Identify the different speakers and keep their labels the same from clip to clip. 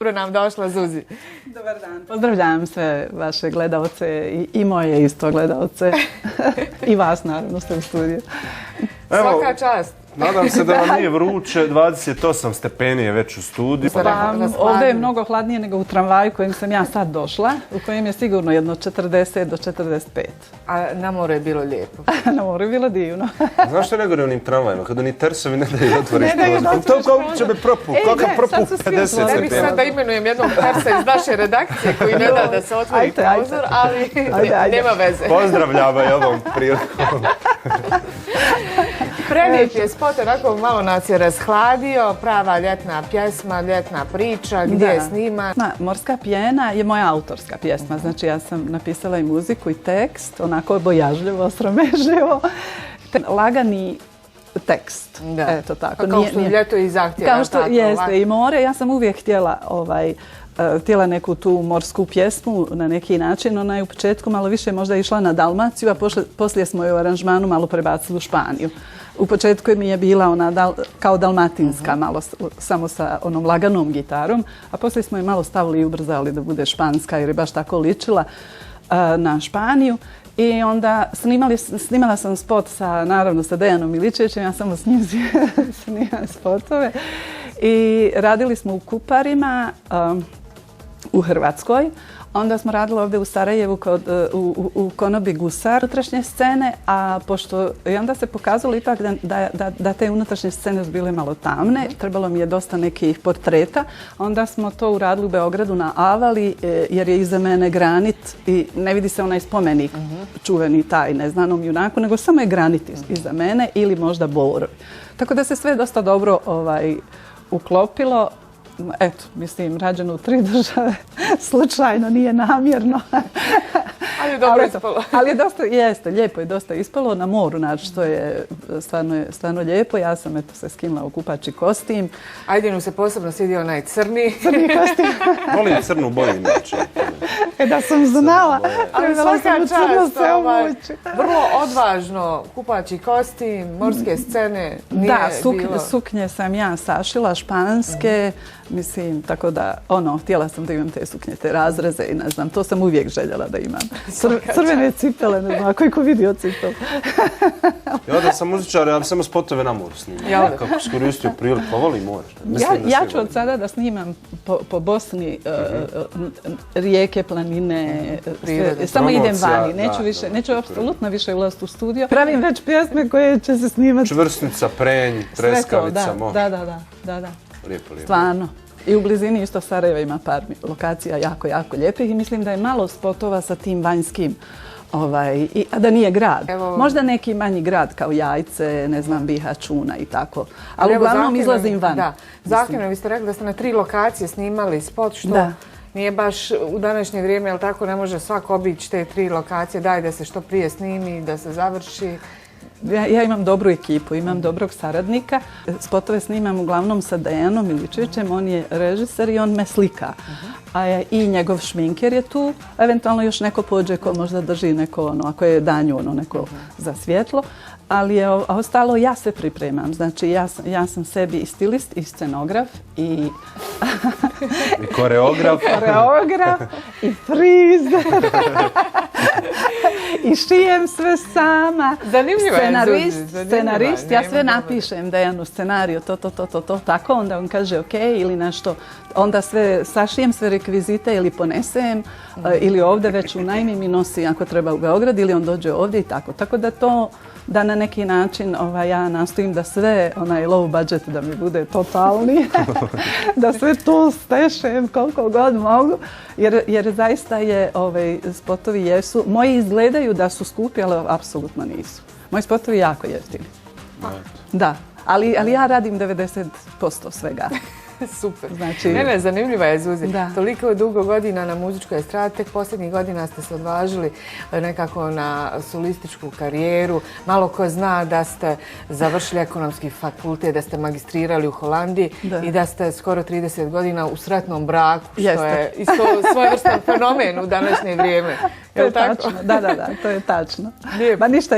Speaker 1: Dobro nam došla, Zuzi.
Speaker 2: Dobar dan. Pozdravljam sve vaše gledalce i moje isto gledalce. I vas naravno ste u studiju.
Speaker 1: Svaka čast.
Speaker 3: Nadam se da vam nije vruće, 28 stepeni je već u studiju.
Speaker 2: Ovdje je mnogo hladnije nego u tramvaju kojim sam ja sad došla, u kojem je sigurno jedno 40 do 45.
Speaker 1: A na moru je bilo lijepo.
Speaker 2: Na moru je bilo divno.
Speaker 3: Znaš što je negore u onim tramvajima, kad oni tersovi ne daju otvoriš
Speaker 2: Ne daju
Speaker 3: prozor.
Speaker 2: da otvoriš
Speaker 3: To kao će me propuk, kakav propuk
Speaker 2: sad su svi
Speaker 3: 50
Speaker 2: otvoreni.
Speaker 1: Ne bih sad da
Speaker 3: stepeni.
Speaker 1: imenujem jednog tersa iz naše redakcije koji ne da da se otvori
Speaker 2: Ajde.
Speaker 1: prozor, ali
Speaker 2: Ajde.
Speaker 1: nema veze.
Speaker 3: Pozdravljava i ovom prilikom.
Speaker 1: Prelijep je spot, onako malo nas je rashladio, prava ljetna pjesma, ljetna priča, gdje je snima.
Speaker 2: Morska pjena je moja autorska pjesma, znači ja sam napisala i muziku i tekst, onako bojažljivo, sramežljivo. Lagani tekst,
Speaker 1: Da.
Speaker 2: eto tako.
Speaker 1: Pa kao što ljeto i zahtjeva.
Speaker 2: Kao što jeste i more, ja sam uvijek htjela neku tu morsku pjesmu na neki način. Ona je u početku malo više možda išla na Dalmaciju, a poslije smo je u aranžmanu malo prebacili u Španiju. U početku mi je bila ona kao dalmatinska, malo samo sa onom laganom gitarom, a poslije smo je malo stavili i ubrzali da bude španska jer je baš tako ličila na Španiju. I onda snimala sam spot naravno sa Dejanom Miličevićem, ja samo s njim snimam spotove. I radili smo u Kuparima u Hrvatskoj. Onda smo radili ovdje u Sarajevu u konobi Gusar unutrašnje scene, i onda se pokazalo ipak da te unutrašnje scene su bile malo tamne, trebalo mi je dosta nekih portreta. Onda smo to uradili u Beogradu na Avali jer je iza mene granit i ne vidi se onaj spomenik čuveni taj neznanom junaku, nego samo je granit iza mene ili možda borovi. Tako da se sve dosta dobro uklopilo. Eto, mislim, rađeno u 3 države, slučajno, nije namjerno.
Speaker 1: Ali je dobro ispalo.
Speaker 2: Ali jeste, lijepo je dosta ispalo na moru, znači što je stvarno lijepo. Ja sam se skinula u kupači kostim.
Speaker 1: Ajdinu se posebno svidio onaj crni.
Speaker 2: Kostim.
Speaker 3: Volim crnu boju inače.
Speaker 2: Da sam znala.
Speaker 1: Ali svaka čast, vrlo odvažno, kupači kostim, morske scene, nije bilo.
Speaker 2: Suknje sam ja sašila, španske, mislim, tako da, htjela sam da imam te suknje, te razreze i ne znam, to sam uvijek željela da imam. Crvene cipele, ne znam, ako je ko vidio cipele.
Speaker 3: Ja da sam muzičar, ja bi samo spotove na moru snimao. Kako iskoristio priliku, pa volim more.
Speaker 2: Ja ću od sada da snimam po Bosni rijeke, planine, samo idem vani, neću apsolutno više ulaziti u studio. Pravim već pjesme koje će se snimati.
Speaker 3: Čvrsnica, Prenj, Treskavica, može.
Speaker 2: Da.
Speaker 3: Lijepo.
Speaker 2: Stvarno. I u blizini isto Sarajeva ima par lokacija jako, jako lijepih i mislim da je malo spotova sa tim vanjskim, a da nije grad. Možda neki manji grad kao Jajce, ne znam, Bihać, Una i tako. Ali uglavnom izlazim van.
Speaker 1: Da, zahtjevno, vi ste rekli da ste na 3 lokacije snimali spot, što nije baš u današnje vrijeme, ali tako ne može svako obići te 3 lokacije, daj da se što prije snimi, da se završi.
Speaker 2: Ja imam dobru ekipu, imam dobrog saradnika. Spotove snimam uglavnom sa Dejanom Miličevićem, on je režiser i on me slika. I njegov šminker je tu, eventualno još neko pođe ko možda drži neko, ako je danju, neko za svjetlo. Ali ostalo ja se pripremam, znači ja sam sebi i stilist, i scenograf, i
Speaker 3: koreograf,
Speaker 2: i frizer, i šijem sve sama.
Speaker 1: Zanimljivo je,
Speaker 2: Scenarist, ja sve napišem Dejanu scenariju, to, tako, onda on kaže ok ili nešto, onda sve sašijem, sve rekvizite ili ponesem, ili ovdje već unajmim i nosi ako treba u Beograd ili on dođe ovdje i tako. Tako da na neki način ja nastojim da sve, low budget da mi bude totalni, da sve to stešem koliko god mogu, jer zaista je, spotovi jesu, moji izgledaju da su skupi, ali apsolutno nisu. Moji spotovi jako jeftini. Da, ali ja radim 90% svega.
Speaker 1: Super. Ne, zanimljiva je, Zuzi. Toliko je dugo godina na muzičkoj estradi, tek posljednjih godina ste se odvažili nekako na solističku karijeru. Malo ko zna da ste završili ekonomski fakultet, da ste magistrirali u Holandiji i da ste skoro 30 godina u sretnom braku, što je isto svojevrstan fenomen u današnje vrijeme.
Speaker 2: To je tačno, da, to je tačno. Ma ništa,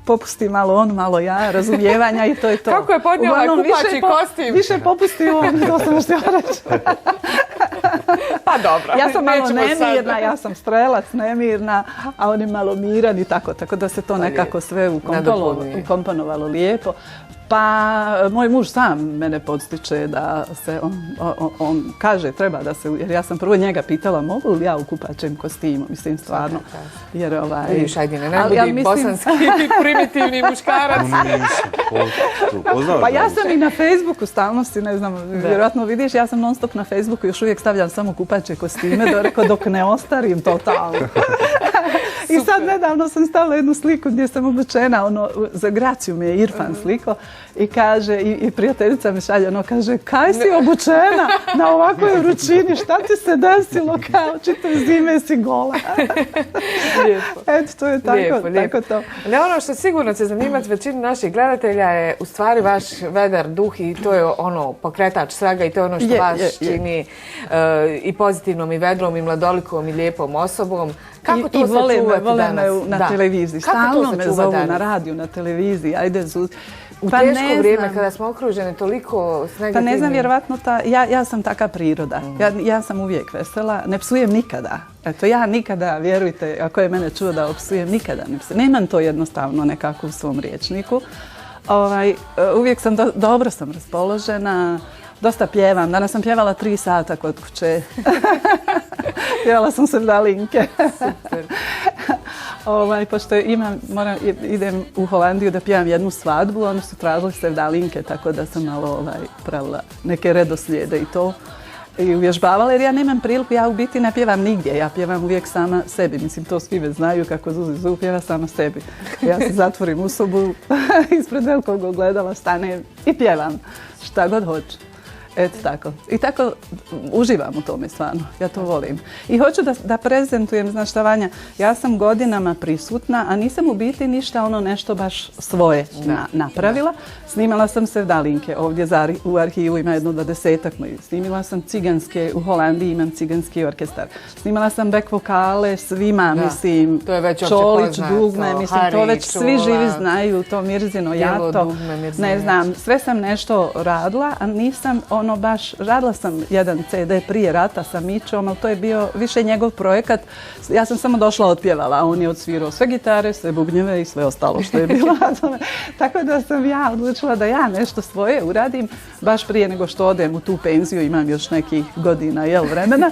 Speaker 2: popusti malo on, malo ja, razumijevanja i to je to.
Speaker 1: Kako je podnijela kupači kostim?
Speaker 2: Više popusti on, to sam što htjela reći.
Speaker 1: dobro.
Speaker 2: Ja sam malo nemirna, ja sam strelac, nemirna, a on je malo miran i tako. Tako da se to nekako sve ukomponovalo lijepo. Pa moj muž sam mene podstiče da se, on kaže treba da se, jer ja sam prvo njega pitala mogu li ja u kupaćem kostimu, mislim stvarno. Jer
Speaker 1: vidiš, Ajdine, ne budi bosanski primitivni muškarac.
Speaker 2: Pa ja sam i na Facebooku stalno si, ne znam, vjerojatno vidiš, ja sam non stop na Facebooku, još uvijek stavljam samo kupaće kostime, dok ne ostarim totalno. I sad nedavno sam stavila jednu sliku gdje sam obučena, za Graciju mi je Irfan sliko i kaže, i prijateljica mi šalje, kaže, kaj si obučena na ovakvoj vrućini, šta ti se desilo, kao čitave zime si gola.
Speaker 1: Lijepo.
Speaker 2: Eto, to je tako to.
Speaker 1: Ne, ono što sigurno će zanimati većinu naših gledatelja je u stvari vaš vedar duh i to je ono pokretač svega i to je ono što vas čini i pozitivnom i vedrom i mladolikom i lijepom osobom. Kako to se čuvati
Speaker 2: vole me na televiziji. Stalno me zovu na radiju, na televiziji. Ajde,
Speaker 1: u teško vrijeme kada smo okruženi toliko s negativnim...
Speaker 2: Pa ne znam, vjerovatno ja sam taka priroda. Ja sam uvijek vesela. Ne psujem nikada. Eto, ja nikada, vjerujte, ako je mene čuo da opsujem, nikada ne psujem. Nemam to jednostavno nekako u svom rječniku. Uvijek sam, dobro sam raspoložena. Dosta pjevam. Danas sam pjevala 3 sata kod kuće. Pjevala sam sevdalinke.
Speaker 1: Super.
Speaker 2: Pošto idem u Holandiju da pjevam jednu svadbu, oni su tražili sevdalinke, tako da sam malo pravila neke redoslijede i to. I uvježbavala, jer ja nemam priliku, ja u biti ne pjevam nigdje, ja pjevam uvijek sama sebi. Mislim, to svi već znaju kako Zuzi pjeva sama sebi. Ja se zatvorim u sobu, ispred velikog ogledala stanem i pjevam šta god hoću. Eto tako. I tako uživam u tome stvarno. Ja to volim. I hoću da prezentujem, znaš šta Vanja, ja sam godinama prisutna, a nisam u biti ništa nešto baš svoje napravila. Snimala sam sevdalinke. Ovdje u arhivu ima jedno 20-ak mojih. Snimila sam ciganske, u Holandiji imam ciganski orkestar. Snimala sam back vokale svima, mislim, Čolić, dugme, mislim, to već svi živi znaju, to Mirzino, Jato, ne znam, sve sam nešto radila, a nisam radila sam jedan CD prije rata sa Mićom, ali to je bio više njegov projekat. Ja sam samo došla otpjevala, a on je odsvirao sve gitare, sve bubnjeve i sve ostalo što je bilo. Tako da sam ja odlučila da ja nešto svoje uradim, baš prije nego što odem u tu penziju, imam još nekih godina, vremena.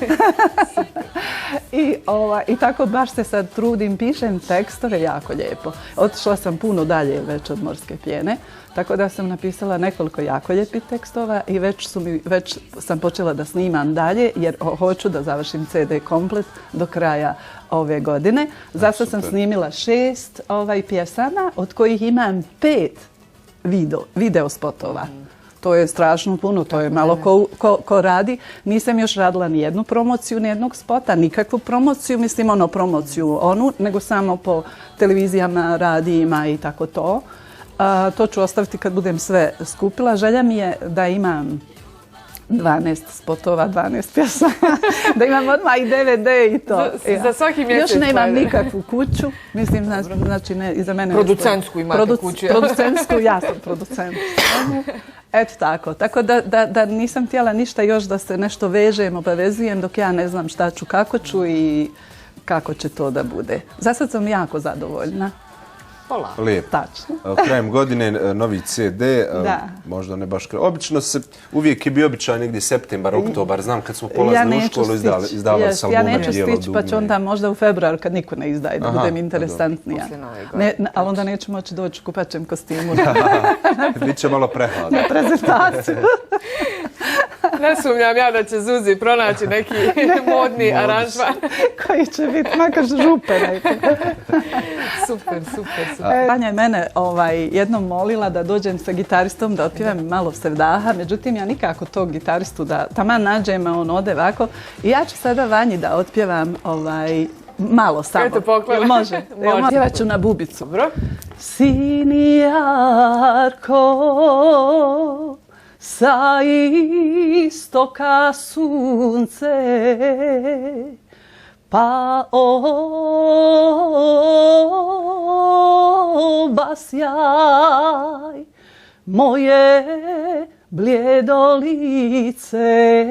Speaker 2: I tako baš se sad trudim, pišem tekstove jako lijepo. Otišla sam puno dalje već od Morske pjene. Tako da sam napisala nekoliko jako lijepih tekstova i već sam počela da snimam dalje jer hoću da završim CD komplet do kraja ove godine. Zato sam snimila 6 pjesama, od kojih imam 5 video spotova. To je strašno puno, to je malo ko radi. Nisam još radila ni jednu promociju, ni jednog spota, nikakvu promociju, mislim promociju nego samo po televizijama, radijima i tako to. To ću ostaviti kad budem sve skupila. Želja mi je da imam 12 spotova, 12 pjesama, da imam odmah i DVD i to.
Speaker 1: Za svaki mjesec.
Speaker 2: Još nemam nikakvu kuću, mislim, znači iza mene...
Speaker 1: Producentsku imate kuću.
Speaker 2: Producentsku, ja sam producent. Eto tako. Tako da nisam htjela ništa još da se nešto vežem, obavezujem dok ja ne znam šta ću, kako ću i kako će to da bude. Za sad sam jako zadovoljna.
Speaker 3: Lijepo. Krajem godine novi CD, možda ne baš krajem. Obično uvijek je bio običaj negdje septembar, oktobar, znam kad smo polazili u školu izdavali s albuma.
Speaker 2: Ja neću stići pa ću onda možda u februar kad niko ne izdaje da budem interesantnija. Ali onda neću moći doći u kupaćem kostimu.
Speaker 3: Biće malo prehladno.
Speaker 2: Na prezentaciju.
Speaker 1: Ne sumnjam ja da će Zuzi pronaći neki modni aranžman.
Speaker 2: Koji će biti makar župe neko.
Speaker 1: Super.
Speaker 2: Vanja je mene jednom molila da dođem sa gitaristom da otpjevam malo sevdaha, međutim ja nikako tog gitaristu da taman nađem, a on ode ovako. I ja ću sada Vanji da otpjevam malo samo.
Speaker 1: Eto poklona.
Speaker 2: Može. Pjevat ću na bubicu.
Speaker 1: Dobro.
Speaker 2: Sinijarko sa istoka sunce, pa obasjaj moje bljedo lice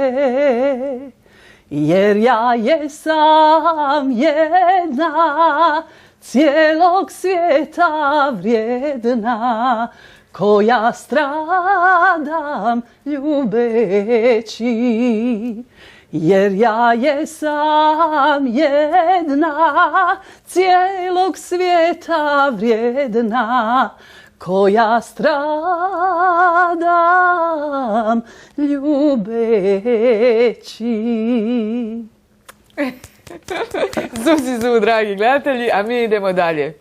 Speaker 2: jer ja jesam jedna, cijelog svijeta vrijedna, koja stradam ljubeći. Jer ja jesam jedna, cijelog svijeta vrijedna, koja stradam ljubeći.
Speaker 1: Zuzi zu, dragi gledatelji, a mi idemo dalje.